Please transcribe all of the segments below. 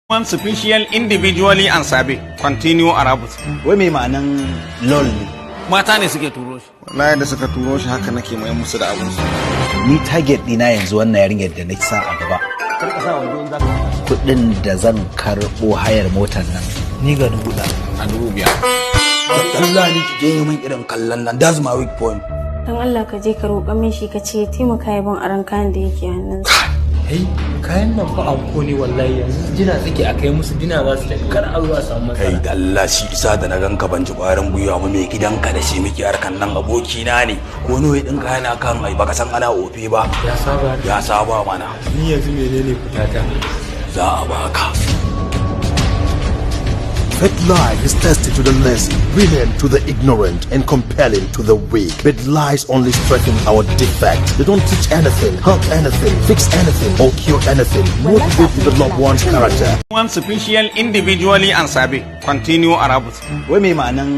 One special individually and sabi continue Arabus. Wai mai ma'anan LOL ne? Mata ne suke turo shi. Wallahi da suka turo shi haka nake mai musu da abun su. Ni target ɗina yanzu wannan yarinyar da na sa a gaba. Kuɗin da zan karɓo hayar motar nan. Ni ga 1000. A 5000. Allah ni ki je min irin kallon nan, that's my weak point. Don Allah ka je ka roƙa min shi, ka ce ya taimaka ya ban aron kayan da yake hannunsa. Hey, kayan nan fa anko ne wallahi, yanzu jina suke a kai musu dina za su tafi, kar a zo a samu Kai matsala. da Allah, shi isa da na ganka ban ji ƙwarin gwiwa ba. Mai gidanka da shi muke harkan nan, abokina ne. Ko nawa ya ɗinka yana kan ai baka san ana ofe ba. Ya saba. Ya saba mana. Ni yanzu menene fitata? Za a baka. Fake life is tested to the lazy, brilliant to the ignorant, and compelling to the weak. But lies only strengthen our defect. They don't teach anything, help anything, fix anything, or cure anything. Motivate to develop one's character. One special individually and sabi continue Arabus. Wai mai ma'anan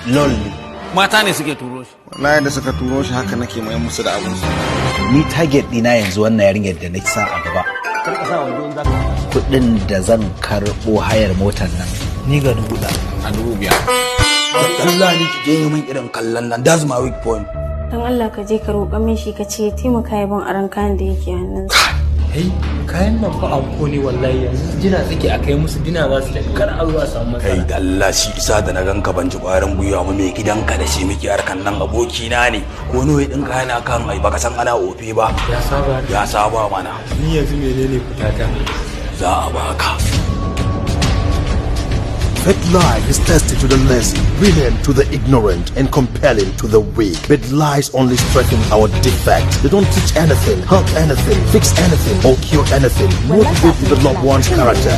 LOL ne? Mata ne suke turo shi. Wallahi da suka turo shi haka nake mai musu da abun su. Ni target ɗina yanzu wannan yarinyar da na sa a gaba. Kuɗin da zan karɓo hayar motar nan. Ni ga 1000. A 5000. Allah ni ki je min irin kallon nan, that's my weak point. Don Allah ka je ka roƙa min shi, ka ce ya taimaka ya ban aron kayan da yake hannunsa. Hey, kayan nan fa anko ne wallahi, yanzu jina suke a kai musu dina za su tafi, kar a zo a samu Kai matsala. da Allah, shi isa da na ganka ban ji ƙwarin gwiwa ba. Mai gidanka da shi muke harkan nan, abokina ne. Ko nawa ya ɗinka yana kan ai baka san ana ofe ba. Ya saba. Ya saba mana. Ni yanzu menene fitata? Za a baka. Fake life is tested to the lazy, brilliant to the ignorant, and compelling to the weak. But lies only strengthen our defect. They don't teach anything, help anything, fix anything, or cure anything. Motivate to develop one's character.